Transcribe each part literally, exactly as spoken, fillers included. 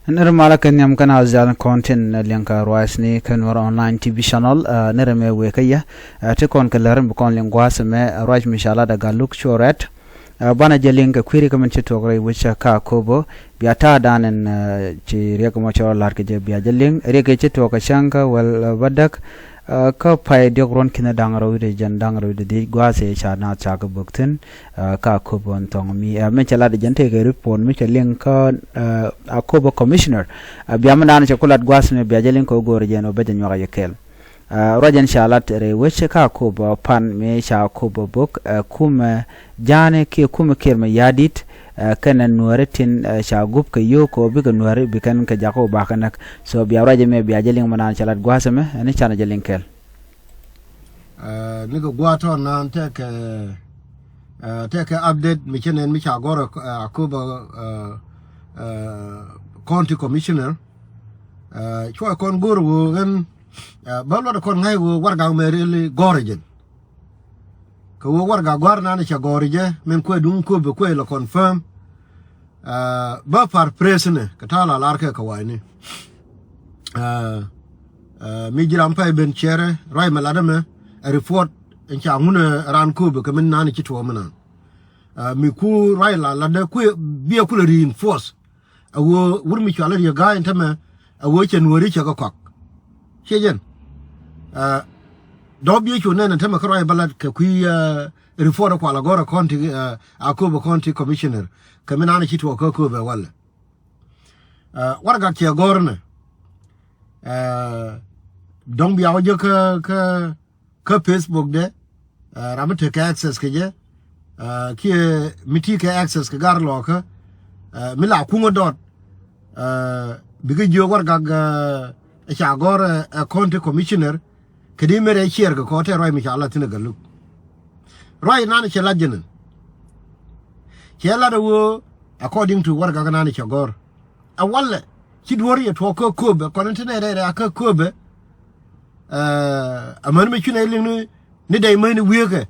Nɛrɛ malä kɛ nhiam kä naath diaal kɔn tin liŋ kɛ ruac ni kä Nuɛr Online T V channel. Nɛrɛ mɛ wëë kä yɛ ti kɔn kɛ lär mi kɔn liŋ gua̱a̱th mɛ ruac mi ca lat ɛ Gatluak Cuɔl Rɛt. Banɛ jɛ liŋ kɛ kui̱ri kä min ci tuɔk rɛy wec kä Akobo. Bia ta̱a̱ dan ɛn ci riɛk mɔ cɔl lar kɛ jɛ bia jɛ liŋ riɛk ci tuɔk kɛ cäŋ kä wäl bädäk. Kä pay diɔk ruɔ̱n ki̱n da̱ŋ rɛw wi̱cdɛ jɛn da̱ŋ rɛw wi̱cdɛ dhiec gua̱a̱th ëë ca naath ca kɛ bök thi̱n. Kä Akobo ɛn thɔŋ mi ɛ min cɛ lat jɛn tekɛ report mi cɛ liŋ kä Akobo commissioner. Bia mi dan cɛ ku lat gua̱a̱th mi bia jɛ liŋ kɛ go̱o̱r jɛn ɔ bɛ jɛ nyuak jɛ kɛɛl. Ruac ɛn ca lat rɛy wec kä Akobo pan mi ca Akobo bök ɛ kumɛ ja̱a̱ni kiɛ kumɛ kiɛr mi ya̱a̱ di̱t. Kɛnɛ nuääri tin ca gup kɛ yio̱o̱k kɛ ɔ bikɛ nuääri bikɛn kɛ jakä ɔ bakä näk. So bia ruac ɛmɛ bia jɛ liŋ mi naan cɛ lat gua̱a̱th ɛmɛ ɛn canɛ jɛ liŋ kɛl. Nikɛ gua̱a̱th tɔn naan tekɛ tekɛ update mi cɛ nɛn mi ca gɔr Akobo County Commissioner. Cuɔ kɔn go̱r ɣöö ɣän bä luɔt kɔn ŋa̱c ɣöö warɛgak mɛ really gɔr jɛn. Kɛ ɣöö warɛgak gua̱r nan cɛ gɔr jɛ min kuɛ duŋ Akobo kuɛ lɛ confirm. Bä par press ni kɛ ta̱a̱ la lar kɛ kɛ wa̱i̱ni. Mi ji̱ ram pay ben cɛrɛ ruac mɛ lat ɛmɛ ɛ report in ca ŋun ɛ ran Akobo kɛ min nan ci tuɔɔm inan. Mi ku ruac la lat dɛ kuɛ biɛ kulɛ reinforce. A ɣöö wur mi cual riek ga̱a̱c in tämɛ a ɣöö cɛ nuääri cɛ kɛ kɔak. Ciɛ jɛn dɔ̱p biɛ cu nɛn in tämɛ kä ruac bä lat kɛ kui̱ report kual a gɔr a county Akobo County Commissioner kɛ min an ci tuɔɔk kä Akobo ɛ walɛ. Warɛgak cɛ gɔr nɛ dɔ̱ŋ bia wä jek kä kä kä Facebook dɛ. Ram mi tekɛ access kɛ jɛ kiɛ mi ti kɛ access kɛ gar lɔkä mi la kuŋä dɔt bikɛ jiök warɛgak ca gɔr ɛ county commissioner. Kɛ di mi rɛ ciɛɛr kɛ kɔ tɛ ruac mi ca lat thin ɛ Gatluak. Ruac nan cɛ lat jɛn ɛn cɛ lat ɛ ɣöö according to warɛgak nan cɛ gɔr. Ɛ walɛ ci duɔ̱ɔ̱r yɛ tuɔɔk kä Akobo kɔn in ti nɛ rɛy rɛy a kä Akobo. Amäni mi cuinɛ liŋ ni ni dɛy mäni wieekɛ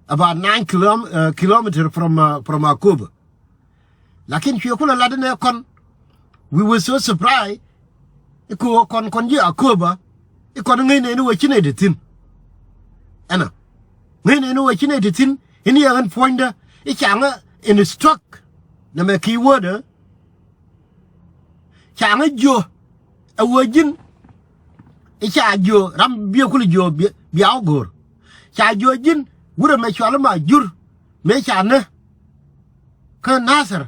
about nine kilom- kilometer from from Akobo. Lakin cuɛ kulɛ lat inɛ kɔn we were so surprised. I̱ ko̱o̱k kɔn kɔn ji̱ Akobo i̱ kɔn ŋäcnɛ ni wä ci nɛy ti thi̱n. Ɛnɔ ŋäcnɛ ni wä ci nɛy ti thi̱n in yɛ ɣän puɔ̱nydä i̱ ca ŋä in stock. Nɛmɛ key word ɛ ca ŋä jiö ɛ wä ji̱n. I̱ ca jiö ram biɛ kulɛ jiö bia wä go̱o̱r. Ca jiö ji̱n wurɛ mɛ cual ma jur mëë ca nä kä Nathir.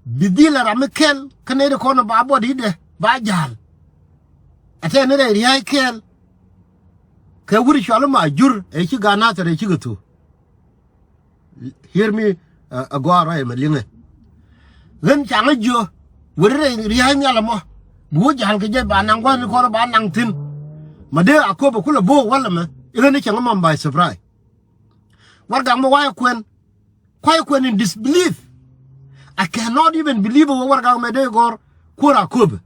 Bi dhil ɛ ram mi kɛl kä nɛy ti kɔn ba buɔt i̱dɛ ba ja̱a̱l. Ɛ tɛn ni rɛy ria̱a̱c kɛɛl kɛ wur cual ma jur ɛ ci gaat Nathir ɛ cikɛ thuk. Hear me, a gɔaa ruac ɛmɛ liŋɛ. Ɣän ca ŋä jiö weri rɛy ria̱a̱c nhial ɛmɔ bi wä ja̱a̱l kɛ jɛ ba naŋ gua̱thni kɔn ba naŋ thi̱n. Ma dee Akobo kulɛ bo̱o̱k wal ɛmɛ i̱ ɣän i̱ cɛ ŋä mam by surprise. Warɛgak mɛ wa̱a̱ kuɛn kua̱c kuɛn in disbelief. I cannot even believe ɛ wä warɛgak mɛ dee gɔ̱r kuäär Akobo.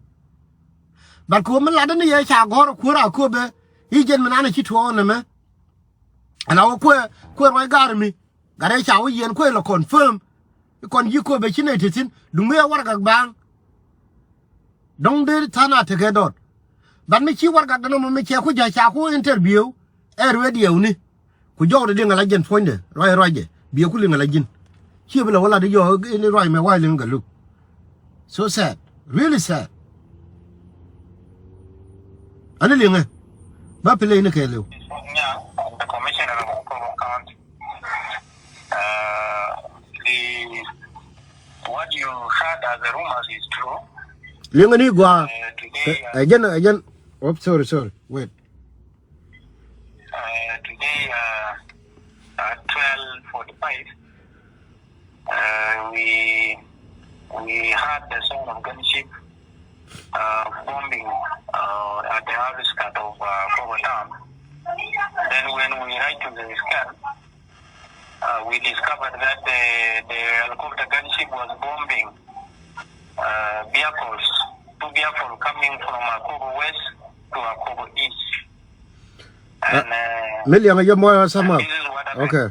But kɛ wä mi latdä ni yɛ ca gɔ̱r kuäär Akobo i̱ jɛn mi nan ɛ ci tuɔɔk nɛmɛ. Ɛn a wä kuɛ kuɛ ruac ga̱r mi gat ɛ ca wä yiɛn kuɛ lɛ confirm. I̱ kɔn ji̱ Akobo ci nɛy te thi̱n duŋ mi ɛ warɛgak baaŋ. Dɔ̱ŋ dee tha̱a̱ŋ a tekɛ dɔɔt. But mi ci warɛgak dɛn ɔmɔ mi cɛ ku ja̱ ca ku interview ɛ rueediɛwni. Ku jɔwdɛ di ŋäl a ji̱n puɔ̱nydɛ ruac ruacdɛ biɛ ku liŋ ŋäl a ji̱n. Ciɛ bi lɛ wä lat i̱ jɔw ni ruac mɛ wa̱i̱ liŋ Gatluak. So sad, really sad. Ani liŋɛ bä play ni kɛɛliw. What you heard as a rumors is true. Liŋɛ ni gɔaa. Ɛ jɛn ɛ jɛn. Oops, sorry, sorry, wait. Today at twelve forty-five we we had the sound of gunship, bombing at the outskirts of Akobo town. Then when we arrived to the scene, we discovered that the, the helicopter gunship was bombing vehicles, two vehicles coming from Akobo West to Akobo East. And, uh, mi liɛŋ a yɛ mɔ ya sama. Okay.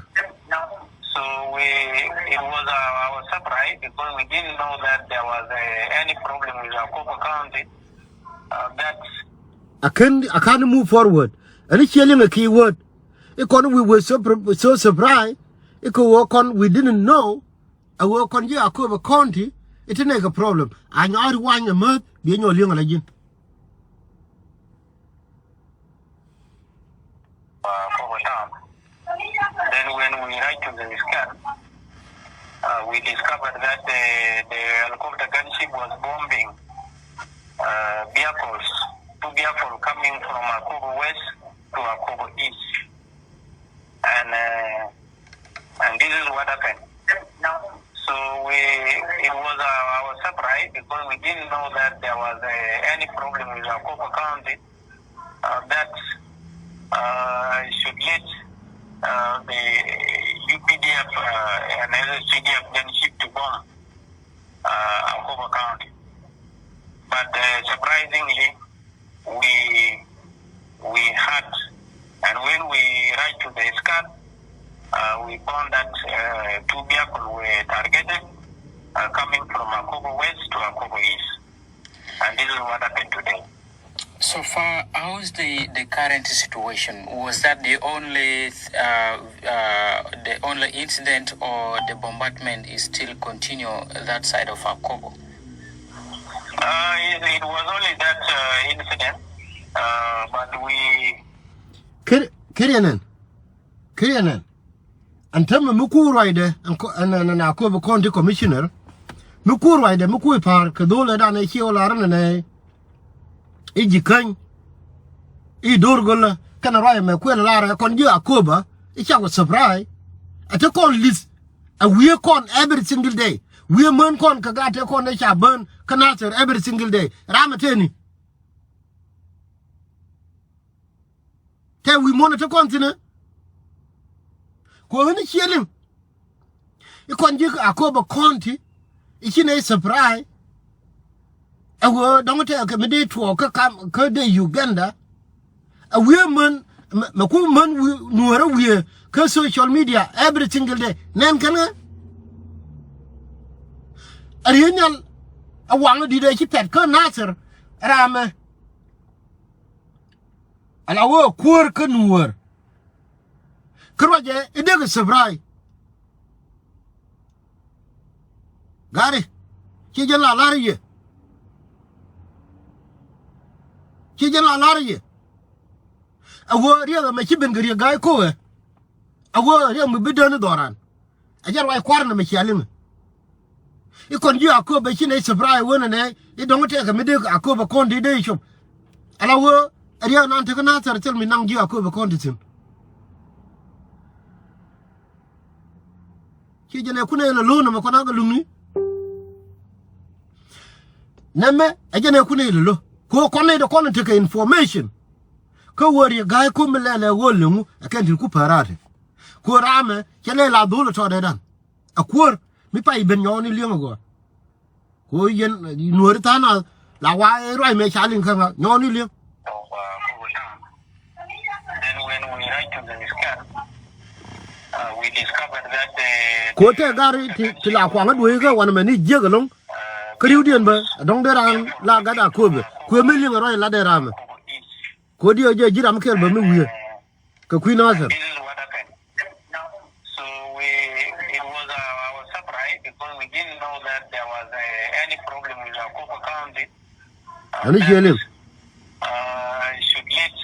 So we, it was our, our surprise because we didn't know that there was a Any problem with Akobo County, uh, that's a can, a can move forward. Ɛn i̱ ciɛ liŋ a key word. I̱ kɔn we were so, so surprised. I̱ kɛ wä kɔn we didn't know. A wä kɔn ji̱ Akobo County. I̱ ti nɛ kɛ problem. A nyɔɔri wany a mäth bi nyɔɔ liŋ a la ji̱n. Uh, Akobo town. Then when we arrived to the scan, uh, we discovered that the, the helicopter gunship was bombing, uh, vehicles, two vehicles coming from Akobo West to Akobo East. And, uh, and this is what happened. So we, it was our, our surprise because we didn't know that there was, uh, any problem with Akobo County. Uh, that, uh, should lead, uh, the U P D F, uh, and S S P D F gunship to bomb, uh, Akobo County. But, uh, surprisingly, we, we had, and when we arrived to the scan, uh, we found that, uh, two vehicles were targeted, uh, coming from Akobo West to Akobo East. And this is what happened today. So far, how is the, the current situation? Was that the only, uh, uh, the only incident, or the bombardment is still continue that side of Akobo? Uh, it, it was only that, uh, incident, uh, but we Kir-, Kirianan. Kirianan. Ɛn täämɛ mi kuur ruacdɛ, ɛn kɔ-, ɛn, ɛn, ɛn Akobo County Commissioner, mi kuur ruacdɛ, mi kuur pa̱a̱r kɛ dho̱l ɛ dan ɛ ciɛ wä lar ɛn ɛ nɛ i̱ ji̱ käny i̱ do̱r go̱lä kɛnɛ ruac ɛmɛ kuël ɛ lar ɛ kɔn ji̱ Akobo i̱ cak wä surprise. Ɛ te kɔn li̱th ɛ wiee kɔn every single day. Wiee män kɔn kɛ gaat te kɔn ɛ ca bään kä Nasir every single day. Ram ɛ tëëni. Tɛ wi̱i̱ muɔ̱n ɛ te kɔn thi̱n ɛ. Kɛ ɣän i̱ ciɛ liŋ i̱ kɔn ji̱ Akobo County i̱ ci nɛ i̱ surprise. Ɛ ɣöö dɔ̱ŋ tɛɛkɛ mi dee tuɔɔk kä kam kä dee Uganda. Ɛ wiee män mɛ, mɛ ku män wi̱i̱ nuäärä wi̱i̱ kä social media every single day. Nɛn kɛn ɣä ɛ riee nhial ɛ waŋ di̱t ɛ ci pɛt kä Nasir. Ɛ ram ɛ Ala wä kuäär kä nuäär. Kä ruacɛ i̱ dee kɛ surprise. Gari, ci jɛn la lar yɛ. Ci jɛn la lar yɛ. A wä riɛk ɛmɛ ci ben kɛ riɛk ga̱a̱c ko̱o̱kɛ. A wä riɛk mi bi däni dhɔran. A jɛ ruac kua̱r nɛmɛ cia liŋ. I̱ kɔn ji̱ Akobo ci nɛ surprise wen ɛnɛ i̱ dɔ̱ŋ tɛkɛ mi dee Akobo County dee cop. Ala wee ɛ riɛk nan tekä Nasir thil mi naŋ ji̱ Akobo County thi̱n. Ci jɛ nɛ kunɛ ilɛ lo̱o̱n nɛmɛ kɔn akɛ luŋni. Nɛmɛ ɛ jɛ nɛ kunɛ ilɛ lo̱. Kɛ ɣöö kɔn nɛ dee kɔn tekɛ information. Kä wä riɛk ga̱a̱c ko̱m mi lɛl ɛ ɣöö leŋu ɛ kɛn tin ku päraate. Kuäär ramɛ cɛ lɛ la dhol ɛ tɔɔdɛ dan. A kuäär mi pay ben nyɔɔni li̱eŋ a gɔaa. Ku yɛn nuääri tha̱a̱ŋ a la wa ɛ ruac mɛ ca liŋ kä ŋa nyɔɔni li̱eŋ. Ku tɛ gari ti, ti la kuaŋä dueekä wanɛ mɛ ni jiäk ɛlɔ̱ŋ. Kä ri̱wdiɛn bä a dɔ̱ŋ dee raan la gat a kööbɛ kuëë mi liŋ a ruac lat dee raamɛ. Kodi ɔ jɛ ji̱ ram kɛl bä mi wiee kɛ kui̱ Nasir. This is what happened. So we, it was, uh, our surprise because we didn't know that there was, uh, any problem with Akobo County. Uh, Ani ciɛ liŋ. Uh, should lead,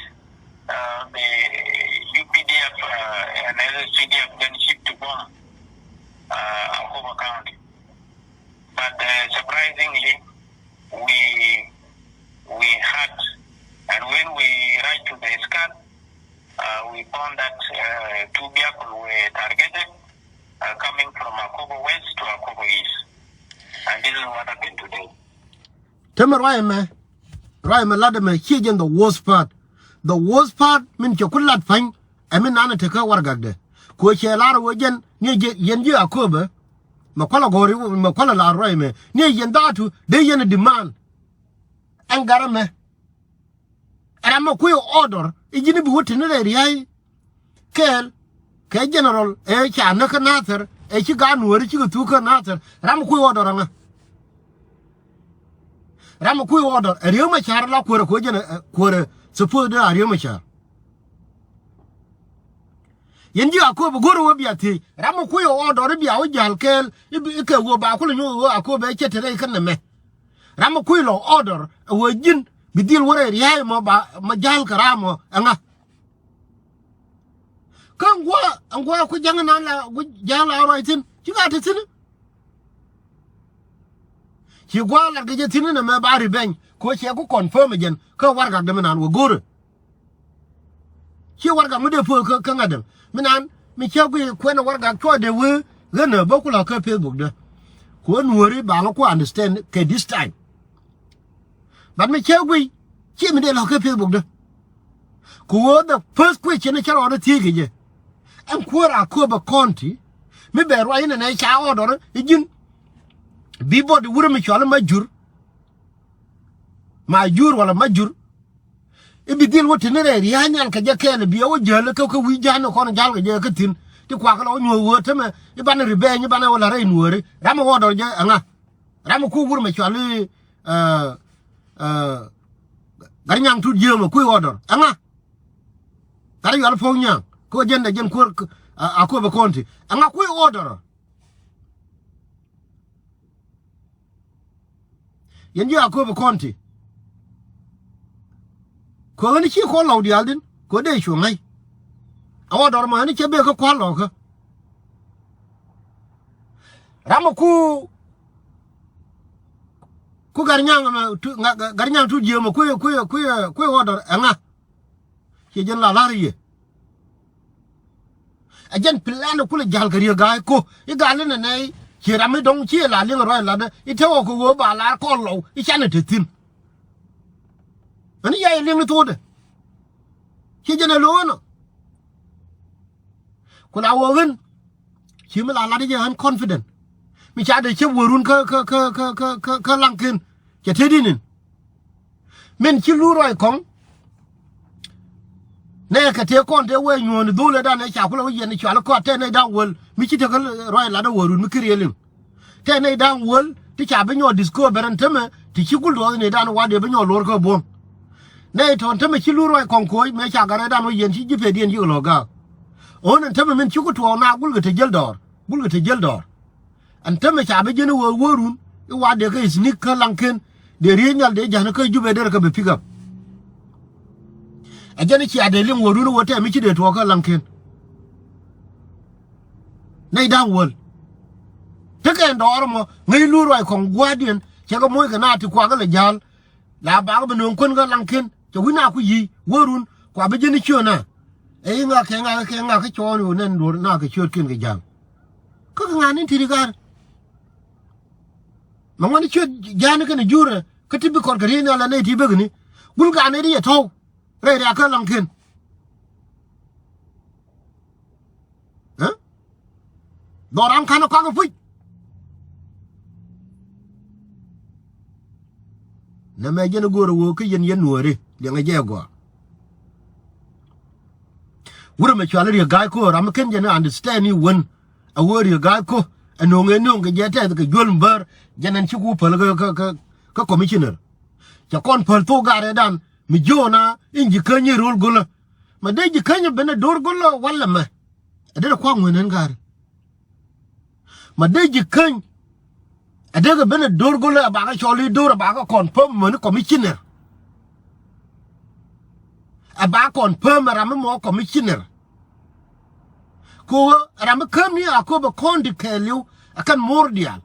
uh, the U P D F, uh, and S S P D F gunship to bomb, uh, Akobo County. But, uh, surprisingly, we, we had, and when we arrived to the scan, uh, we found that, uh, two vehicles were targeted, uh, coming from Akobo West to Akobo East. And this is what happened today. Tämɛ ruac ɛmɛ, ruac ɛmɛ lat ɛmɛ ciɛ jɛn the worst part. The worst part min cɛ ku lat pa̱ny ɛ min nanɛ tekä warɛgakdɛ. Ku cɛ lar ɛ ɣöö jɛn ni jɛ, yɛn ji̱ Akobo mɛ kualɛ gɔ̱ri mɛ kualɛ lar ruac ɛmɛ ni jɛn dhaatu dee yɛn ɛ demand. Ɛn gat ɛmɛ ɛ ram mɛ kui̱ order i̱ ji̱n i̱ bi wä tini rɛy ria̱a̱c kɛɛl kɛ general ɛ ca näk kä Nasir ɛ ci gaat nuääri cikɛ thuk kä Nasir ram mɛ kui̱ order ɛŋä. Ram mi kui̱ order ɛ Riek Machar la kuäärɛ, kuäärɛ jɛn ɛ, kuäärɛ suppose dee a Riek Machar. Yɛn ji̱ Akobo go̱r wä bia thiec ram mi kui̱ order i̱ bia wä jäl kɛɛl i̱ bi, i̱ kɛ wä ba kulɛ nyuɔ̱th wä Akobo ɛ cɛ te rɛy kä nɛmɛ. Ram mi kui̱ lɔ order ɛ wä ji̱n bi dhil wä rɛy ria̱a̱c mɔ ba, ma jäl kɛ ram mɔ ɛŋa. Kä ɛŋ guɔ, ɛŋ guɔ ku ja̱ŋ nan la ku ja̱ŋ la ruac thi̱n ci ka te thi̱n. Ci guɔ lat kɛ jɛ thi̱n nɛmɛ ba revenge ko cɛ ku confirm jɛn kä warɛgak dee mi nan wä go̱rɛ. Ci warɛgak mi dee puɔth kä, kä ŋa̱t dee mi nan mi cä guiy kuɛn warɛgak cuɔ dee wee ɣän ɛ bä ku la kä Facebook dee. Ku ɣän Nuääri ba ŋä ku understand kɛ this time. But mi cä guiy ci mi dee lɔ kä Facebook dä. Ku wä the first question cä rɔɔdä thiec kɛ jɛ. Ɛn kuäär Akobo County mi bɛ ruac inɛ nɛ ca order i̱ ji̱n bi bɔt i̱ wurɛ mi cɔal i̱ Majur. Majur wala Majur. I̱ bi dhil wä tini rɛy ria̱a̱c nhial kɛ jɛ kɛɛl i̱ bi ɛ wä jäl kä, kä wi̱i̱ ja̱a̱n ni kɔn ja̱l kɛ jɛ kä thi̱n ti kuak kɛ lɔ wä nyuɔ̱th wä tämɛ i̱ banɛ revenge i̱ banɛ wä la̱r rɛy Nuääri. Ram ɛ order jɛ ɛŋa. Ram mi ku wur mɛ cuali, eh, eh, Garinyang Tut Jiëëŋ mi kui̱ order ɛŋa. Gari yual puɔ̱k nyaŋ kä jɛn dɛ jɛn kuäär, eh, Akobo County ɛŋa kui̱ order. Yɛn ji̱ Akobo County. Kɛ ɣän ci kɔn lɔw diaal din kɛ dee cu ŋa̱c. Ɛ order mɔ ɣän cɛ bek kä kua̱r lɔkä. Ram mɛ ku, ku Garinyang mɛ, tu, ŋa, Garinyang Tut Jiëëŋ mɛ kui̱, kui̱, kui̱, kui̱ order ɛŋa. Ciɛ jɛn la la̱r yɛ. Ɛ jɛn plan kulɛ ja̱l kɛ Riek Gai Kok i̱ gal inɛ nɛy. Ciɛ ram i̱ dɔ̱ŋ ciɛ la liŋ ruac latdä i̱ te ɣɔw kɛ ɣöö ba lar kɔn lɔw i̱ canɛ te thi̱n. Ɣän i̱ ya i̱ liŋ ni thokdɛ. Ciɛ jɛn ɛ lo̱o̱n ɔ. Ku la wä ɣän ci mi la lat i̱ jɛ ɣän confident mi ca dee cep wärun kä, kä, kä Laŋken. Cɛ tet in in min ci lu ruac kɔŋ. Nɛ kɛ tëë kɔn tëë wee nyuɔ̱ɔ̱n dho̱l ëëdan ëë ca kulɛ wä yɛn cual kɔt tɛɛ nɛy da̱ŋ wäl mi ci tekɛ ruac lat ɛ wärun mi kir yɛ liŋ. Tɛɛ nɛy da̱ŋ wäl ti ca bi nyɔɔt discover ɛn tämɛ ti ci gul duɔth nɛy da̱ŋ wa̱diɛ bi nyɔɔt luɔr kä buɔ̱m. Nɛy tɔ̱ɔ̱n tämɛ ci lu ruac kɔŋ koc mëë ca gat rɛydan wä yɛn ci ji̱ pediɛn yik lɔ gaak. Ɣän ɛn tämɛ min ci ku tuɔɔk na gulkɛ te jäl dɔɔr, gulkɛ te jäl dɔɔr. Ɛn tämɛ ca bi ji̱n i̱ wä wä run i̱ wa̱diɛ kä sneak kä Laŋken dee riey nhial dee ja̱n kä Jubɛ derɛ kä bi pick up. Ɛ jɛn i̱ cia dee liŋ wä run i̱ wä tɛm i̱ ci dee tuɔɔk kä Laŋken. Nɛy da̱ŋ wäl. Tekɛ ɛn dɔɔr ɛmɔ ŋäc luur ruac kɔŋ gua̱a̱rdiɛn cɛ kɛ moc kɛ na ti kuakä lɛ ja̱a̱l. La bakɛ bi nööŋ kuän kä Laŋken cɛ wi̱c na ku yi̱i̱ wä run kua bi ji̱n i̱ ciöön na. Ɛ i̱ ŋa kɛ ŋa kɛ ŋa kä cɔɔn i̱ wä nɛn duɔ̱ɔ̱r na kɛ ciöötkiɛn kɛ ja̱a̱l. Kä kɛ ŋa̱n in ti̱ti̱ ga̱a̱r. Mɛ ŋuan i̱ ciöt ja̱a̱n kɛnɛ jurɛ kä ti bi kɔt kɛ ri̱i̱n nhial ɛ nɛy ti bekni. Gul gaa nɛy ti yɛ tɔ̱w. Rɛy riakä Laŋken. Ɛ? Dhɔran ka̱n ɛ kɔak ɛ puc. Nɛmɛ jɛn ɛ go̱o̱r ɛ ɣöö kä yɛn yɛn Nuääri liɛŋɛ jɛ ɛ gɔaa. Wurɛ mɛ cual Riek Gai Kok ram mi ken jɛn ɛ understand i̱ wän. A wee Riek Gai Kok ɛ no̱o̱ŋ ɛ no̱o̱ŋ kɛ jɛ tɛth kɛ juäl mi bäär jɛn ɛn ci ku päl kä, kä, kä, kä commissioner. Cɛ kɔn päl thok gaarɛdan mi jiööna in ji̱ käny i̱ ro̱l go̱lä. Ma dee ji̱ käny ɛ ben ɛ do̱r go̱lä walɛ mɛ. Ɛ derɛ kua̱k ŋueen ɛn gaari. Ma dee ji̱ käny ɛ dee kɛ ben ɛ do̱r go̱lä ɛ bakä cɔl i̱ do̱r ɛ bakä confirm mäni commissioner. Ɛ ba confirm ɛ ram mi mɔ commissioner. Kɛ ɣöö ram mi käm ni Akobo County kɛɛliw ɛ kɛn mo̱o̱r diaal.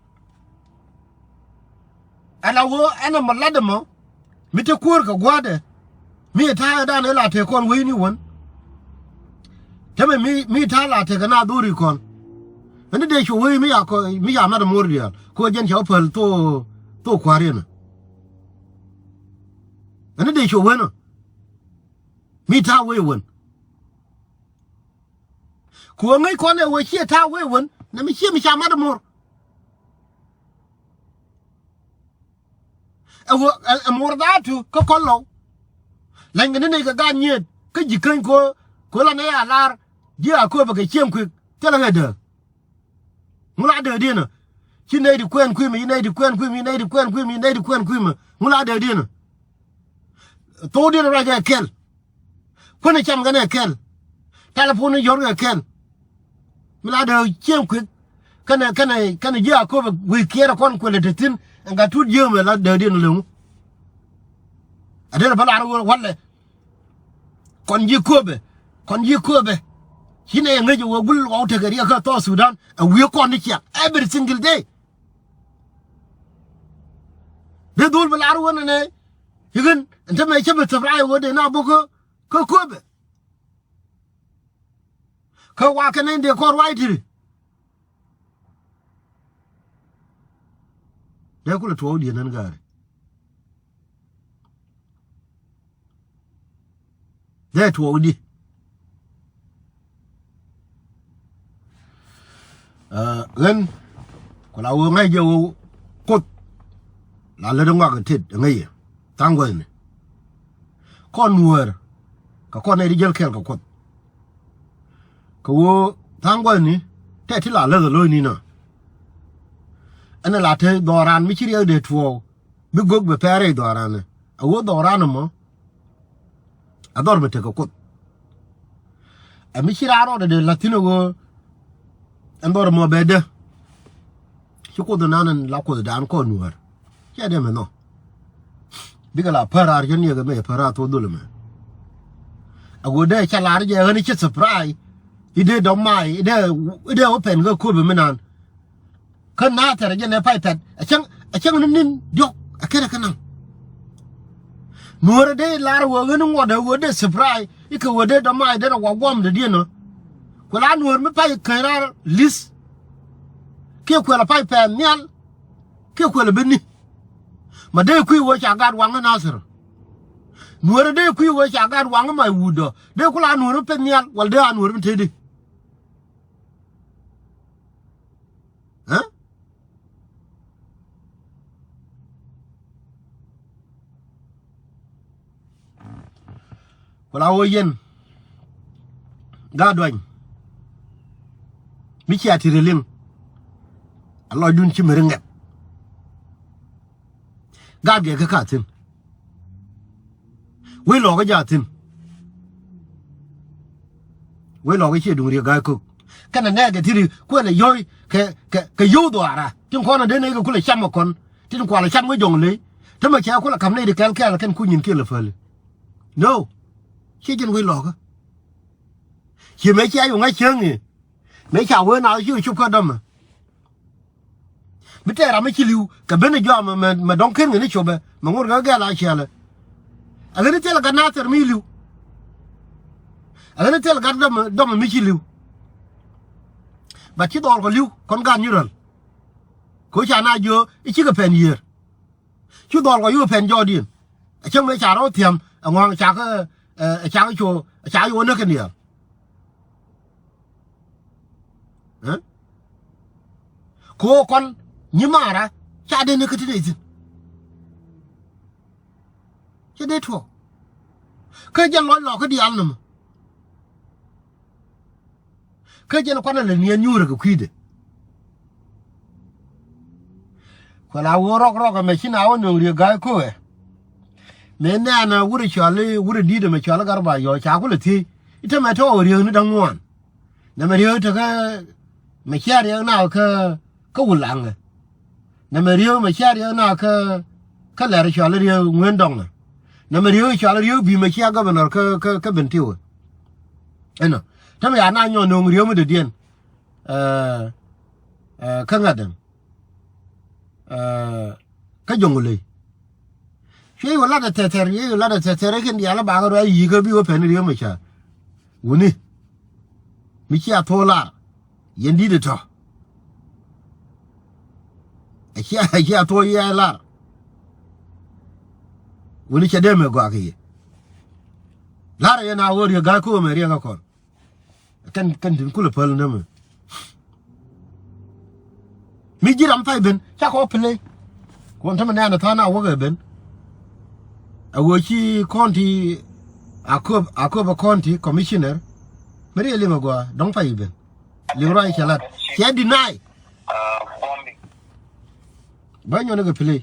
Ɛn a ɣöö ɛn ɛmɔ lat ɛmɔ mi te kuäär kɛ gua̱a̱thdɛ mi ɛ ta̱a̱ ɛ dan ɛ la tëë kɔn wecni wän. Tämɛ mi, mi ta̱a̱ la tëë kɛ na dho̱ri kɔn. Ɛn ni dee cu wec mi ya kɔ, mi ya mat ɛmɔ mo̱o̱r diaal kɛ ɣöö jɛn cɛ wä päl thok, thok kua̱r yɛn ɛ. Ɛn ni dee cu wec nɔ mi ta̱a̱ wec wän. Ku ɛ ŋäc kɔn ɛ wee ciɛ ta̱a̱ wee wän nɛ mi ciɛ mi ca mat ɛ mo̱r. Ɛ wee ɛ, ɛ mo̱r dhaatu kä kɔn lɔw. Lɛny kɛ ni nɛy kɛ gaat nyiet kä ji̱ käny ko̱, ko̱ la nɛy a lar ji̱ Akobo kɛ cieŋ kui̱k thilɛ ŋäc dääk. Ŋu la dee diɛn ɛ Ci nɛy di kuɛn kui̱mɛ, ci nɛy di kuɛn kui̱mɛ, ci nɛy di kuɛn kui̱mɛ, ci nɛy di kuɛn kui̱mɛ. Ŋu la dee diɛn? Thokdiɛn ruac ɛ kɛl. Kuänɛ cam kɛnɛ kɛl. Tɛlɛpon ni jɔ̱r kɛ kɛl. Mi la dee cieŋ kui̱k. Kɛnɛ, kɛnɛ, kɛnɛ ji̱ a köpɛ wi̱i̱ kiɛɛr ɛ kɔn kuɛlɛ te thi̱n. Ɛn ka tut ji̱ ɛmɛ la dee diɛn lɛ ŋu. A derɛ bä lar wä walɛ. Kɔn ji̱ köpɛ. Kɔn ji̱ köpɛ. Ci nɛ yɛ ŋäc ɛ wä gul ɣɔw tekɛ riɛk kä South Sudan. A wi̱i̱ kɔn ni ciak. Every single day. Dee dhul bi lar wä nɛ nɛ. I̱ ɣän ɛn te mɛ cä bi thäp raay wä dee na buk kä, kä köpɛ. Kä wa kɛn ɛn dee kɔn ruac ti̱ri. Dee kulɛ tuɔɔk diɛn ɛn gaari. Dee tuɔɔk di. Ɣän ku la wee ŋäc jɛ wee Kuoth. La lät ŋɔak tet ŋäc yɛ tha̱a̱ŋ guäthni. Kɔn nuäär kɛ kɔn nɛy ti jäl kɛɛl kɛ Kuoth. Kɛ wee tha̱a̱ŋ guäthni tɛ ti la läth ɛ lo̱cni nɔ. Ɛn ɛ la te dhɔran mi ci riɛk dee tuɔɔk. Bi gök bɛ pɛr rɛy dhɔranɛ. A ɣöö dhɔran ɛmɔ a dhɔr bɛ tekɛ Kuoth. Ɛ mi ci raan rɔɔdɛ dee la̱th thi̱n a ɣöö ɛn dhɔr ɛmɔ bɛ dee. Ci Kuoth ɛnan ɛn la Kuothdan kɔn nuäär. Cɛ dee mɛ nhɔk. Bikɛ la pär raar cä niɛkɛ mɛ pär raar thok dhol ɛmɛ. A ɣöö dee ca lar jɛ ɣän ci surprise. I̱ dee dɔ̱ŋ may i̱ dee, i̱ dee wä pɛn kä köpɛ mi naan. Kä Nathɛr jɛn ɛ pay pɛt a cäŋ, a cäŋ ni ni̱n diɔ̱k a kenɛ kä naŋ. Nuäärä dee lar wee ɣän ŋuɔ̱t ɛ wee dee surprise i̱ kɛ wee dee dɔ̱ma̱a̱c dee rɛ wa guɔ̱m dee diɛn ɔ. Ku la nuäär mi pay käny raar li̱th. Kiɛ kuɛl a pay pɛɛth nhial. Kiɛ kuɛl a ben ni. Ma dee kui̱ wee ca gat waŋ ɛ Nathɛr. Nuäärä dee kui̱ wee ca gat waŋ ɛ may wutdɔ dee ku la nuäär mi peth nhial wal dee a nuäär mi tëëdi. Ɛ? Ku la wee yɛn gaat duany mi cia ti ri liŋ. A lɔcdun ci mi ri ŋɛp. Gaat gɛ kä ka thi̱n. Wec lɔɔkä jaa thi̱n. Wec lɔɔkä ciɛ duŋ riek ga̱a̱c kök. Kɛnɛ nɛɛkɛ ti ri kuɛnɛ yɔ̱c kɛ, kɛ, kɛ yio̱w dhuaara tin kɔn a den nɛy kɛ kulɛ cam ɛ kɔn tin kualɛ cam kä jɔ̱ŋ ley. Te mɛ cɛ kulɛ ka̱m nɛy ti kɛl kɛl kɛn kuc nyin kiɛ lɛ päli. No. Ciɛ jɛn wec lɔɔkä. Ciɛ mëë cia yuŋ a cieŋ i̱ mëë ca wee na ci cop kä dämɛ. Mi tɛɛr ram mi ci li̱w kɛ ben i̱ jɔam mɛ, mɛ dɔ̱ŋ ken ŋäni copɛ mɛ ŋot kɛ gɛl a ciɛlɛ. Ɛ ɣän i̱ thil gat Nathɛr mi li̱w. Ɛ ɣän i̱ thil gat dɔmɛ, dɔmɛ mi ci li̱w. Bat ci dhɔɔl kɔ li̱w kɔn gat nyuräl. Kɛ ɣöö ca na jiö i̱ cikɛ pɛn yiëër. Cu dhɔl kɔ yuk pɛn jɔɔdiɛn. A cäŋ mëë ca rɔ thiam ɛŋɔaŋ ca kä, ɛ, ca kä cu, ca cu näk kɛ niɛɛl. Ɛ? Kɛ ɣöö kɔn nyi maara ca dee näk kä ti nɛy thi̱n. Cɛ dee tuɔɔk. Kä jɛn lɔc lɔɔkä diaal nɔmɔ. Kä jɛn kuanɛ lɛ niɛn nyuurɛ kɛ kui̱dɛ. Kuɛ la wä rɔk rɔk ɛmɛ ci na wä nöŋ riek ga̱a̱c köö ɛ. Mëë nɛɛnɛ wurɛ cɔal i̱ wurɛ di̱t ɛmɛ cɔal i̱ Garba Yɔɔ ca kulɛ thiec i̱ tämɛ tɔ̱ riek ni da̱ŋ ŋuan. Nɛmɛ riek tekä mɛ cia riek na kä, kä wul aŋɛ. Nɛmɛ riek mɛ cia riek na kä, kä lɛr cɔal i̱ riek ŋueen dɔŋɛ. Nɛmɛ riek cɔal i̱ riek bi̱i̱ mɛ cia governor kä, kä, kä Bentiu. Ɛnɔ tämɛ ya na nyɔn nöŋ riek mi dɔ̱diɛn. Ɛ, ɛ, kä ŋa̱t ɛn. Ɛ, kä Jɔŋ Ley. Cuɛ yɛ lat ɛ thɛthɛr, cuɛ yɛ lat ɛ thɛthɛr, ɛ kɛn diaal ɛ bakɛ ruac yi̱i̱kä bi wä pɛn riek mɛ ca. Wuni. Mi cia thok lar. Yɛn di̱t ɛ tɔ̱. Ɛ cia, ɛ cia thok yɛ lar. Wuni cɛ dee mɛ gɔaa kɛ yɛ. Lar ɛ yɛn a wä riek ga̱a̱c ko̱o̱mɛ riek ɛ kɔn. Kɛn, kɛn tin kulɛ päl nämɛ. Mi ji̱ ram pay ben, cakɔ play. Kuɔn tämɛ nɛɛn ɛ tha̱a̱n a wäkɛ ben. A wee ci county, a köp, a köp a county commissioner. Mi riɛ liŋ a gɔaa, dɔ̱ŋ pay ben. Liŋ ruac cɛ lat. Cɛ deny. Bä nyɔn kɛ play.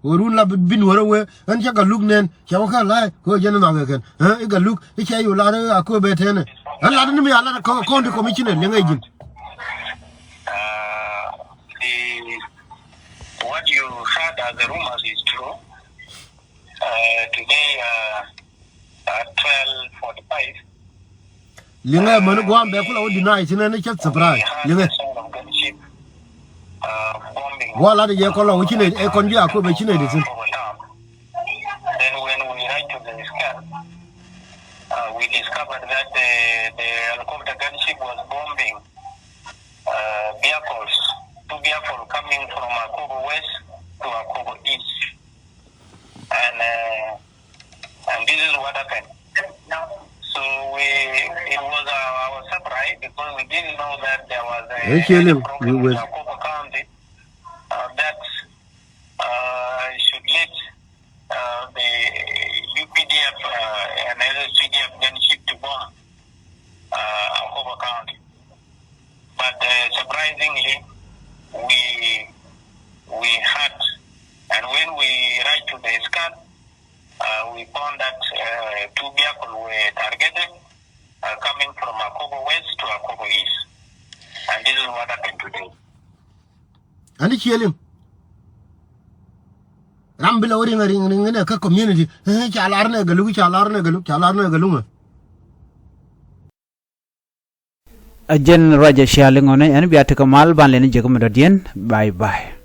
Wä run la bi nuɔrä wee ɣän cä Galuk nɛn cɛ wä kä la̱a̱c kɛ wä jɛn nhɔakɛ kɛn. Ɛ i̱ Galuk i̱ cɛ yo̱ lar a kööbɛ tɛnɛ. Ɣän lat ni mi a lat kɔn ti commissioner liɛŋɛ ji̱n. Uh, the, what you heard as the rumors is true. Uh, today, uh, at twelve forty-five, Liŋɛ män guam bɛ kulɛ wä deny ci nɛn cä surprise. Liŋɛ. Guam lat yɛ kɔn lɔ wä ci nɛy ɛ kɔn bi a köp ɛ ci nɛy di thin. Then when we arrived to the scan, uh, we discovered that the, the helicopter gunship was bombing, uh, vehicles, two vehicles coming from Akobo West to Akobo East. And, uh, and this is what happened. So we, it was our, our surprise because we didn't know that there was a, Hey, kill him. Problem in Akobo County, uh, that, uh, should lead, uh, the U P D F, uh, and S S P D F gunship to bomb, uh, Akobo County. But, uh, surprisingly, we, we had, and when we arrived to the scan, uh, we found that, uh, two vehicles were targeted, uh, coming from Akobo West to Akobo East. And this is what happened today. Ani cieliŋ. Ram bi la wä riŋ a riŋ riŋ inɛ kä community. Eh, ca lar nɛ Galuk, ca lar nɛ Galuk, ca lar nɛ Galuk. A jɛn ruac a cialiŋ ɣɔnɛ ɛn bia tekɛ mal ban lɛn jek mi dɔ̱diɛn. Bye bye.